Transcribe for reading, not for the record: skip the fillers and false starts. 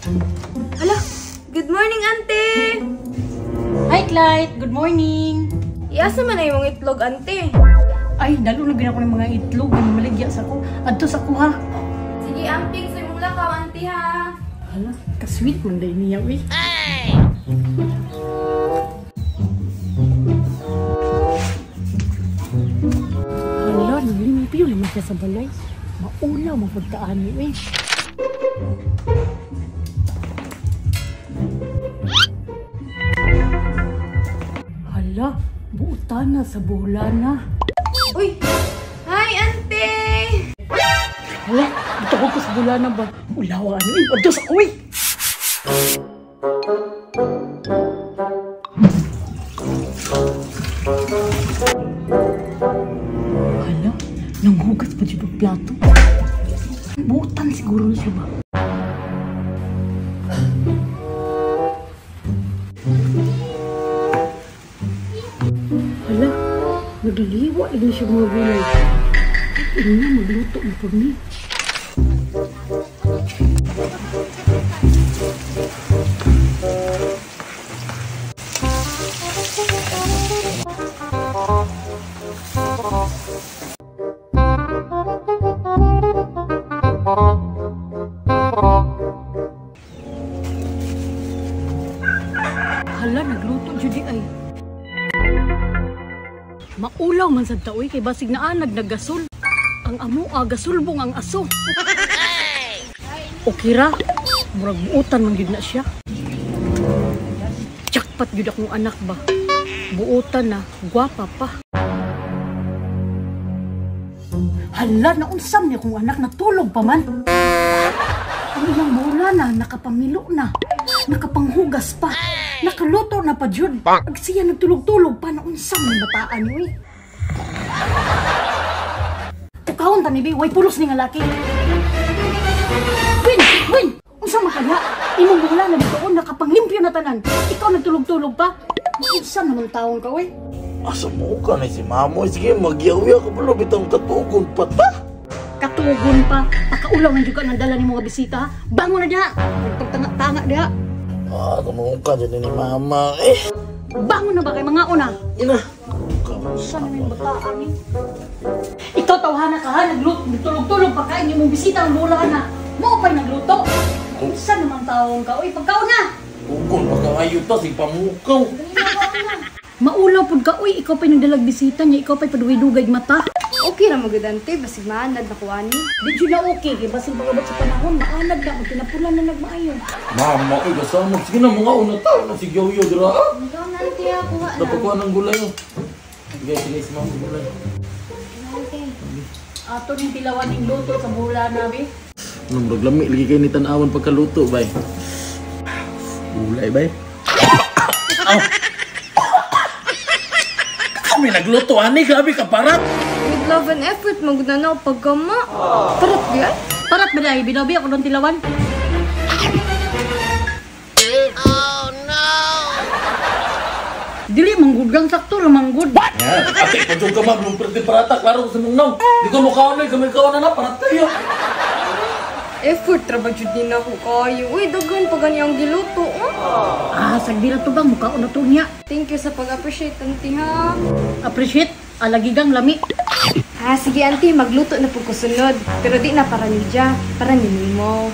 Hala, good morning, ante! Hi, Clyde! Good morning! Iasa man na imong itlog, ante. Ay, dalo na gina ko ng mga itlog. Maligya sa ko. Adto sa kuha. Sige, amping sa imong lakaw, ante ha. Hala, kasweet man day niya, uy. Hala, naglimpyo naman siya sa balay. Maulaw mapagtaan niya, uy. Hala, buutan na sa bulana. Uy! Hi, ante! Hala, dito ko sa bulana ba? Ulawa, ano eh? Adto sa uy! Hala, nanghugas pa dyan ang plato. Buutan siguro na siya ba? Hala, nagliliwa lagi siya mga gulay. Ay, ina, magluto na pag ni. Hala, nagluto jud ay. Maulaw man sad taoy kay basig naa naggasol. Ang amo gasulbong ang aso. Okay ra, murag buutan man gyud na siya. Jackpot gyud akong anak ba. Buutan na, gwapa pa. Hala, naunsam niya akong anak, natulog pa man. Ang iyang bola na, nakapamilo na, nakapanghugas pa, nakaluto na pa jud. Ag siya nagtulog-tulog pa, naunsam ng bataan uy. Tukahon ta ni bi, way pulos ni nga laki. Win, win, unsa man kaya? Imong bola na dito, nakapanglimpyo na tanan. Ikaw nagtulog-tulog pa. Unsa naman taon ka uy? Asa mo ka na si Mamoy? Sige, magyaw-yaw ka pala, bitang katugon pa ta. Katugon pa? Pakaulaw na dyan ka ng dala ni mga bisita. Bangon na diha! Nagpagtanga-tanga diha. Ah, tumuong ka dyan ni Mama eh. Bangon na ba kay mga una? Ina! Saan naman yung bataan eh? Ikaw tawhana ka ha, nagtulog-tulog pa kain yung mong bisita ang bola na. Mo pa'y nagluto. Saan naman taong ka? Uy, pagkaon na! Tugon, pagkaayo ta, sige pamukaw. Maulaw pud ka, uy, ikaw pa'y nagdalag bisita niya, ikaw pa'y paduwidugay mata. Okay ra magud ante, basig maanad na kuani. Di jud na okay, kay basig pag-abot sa panahon, maanad na, magtinapulan na nagmaayo. Mama, uy, kasama. Sige na, mga una ta, na si Yoyo dira. Ikaw na ante, ha, kuha na. Napakuha ng gulay. Sige, sige, si Mama gulay. Ante. Ato ning tilawan ning luto sa bula na, bi. Nung maglami, lagi kayo ni tanawan pagkaluto, bay. Gulay, bay. Aw! Kami nagluto, ani, grabe ka, parat! With love and effort, magdana ako pagkama. Parat ba yan? Parat ba dahil? Binabi ako doon tilawan. Oh, no! Dili, manggod lang sakto, manggod. What? Yeah. Ate, padung ka ma, blueprint din parata, klaro ko sa mong. Di ko mukhaon na, kami kaon na na, parat kayo. Effort, ra ba jud din ako kayo? Uy, daghan pa gani ang giluto, oh. Ah, sagdi na to bang, mukhaon na to niya. Thank you sa pag-appreciate, auntie, ha? Appreciate? Alagigang lami. Ah, sige, auntie, magluto na po ko sunod. Pero di na para ni Ja, para ni Nemo.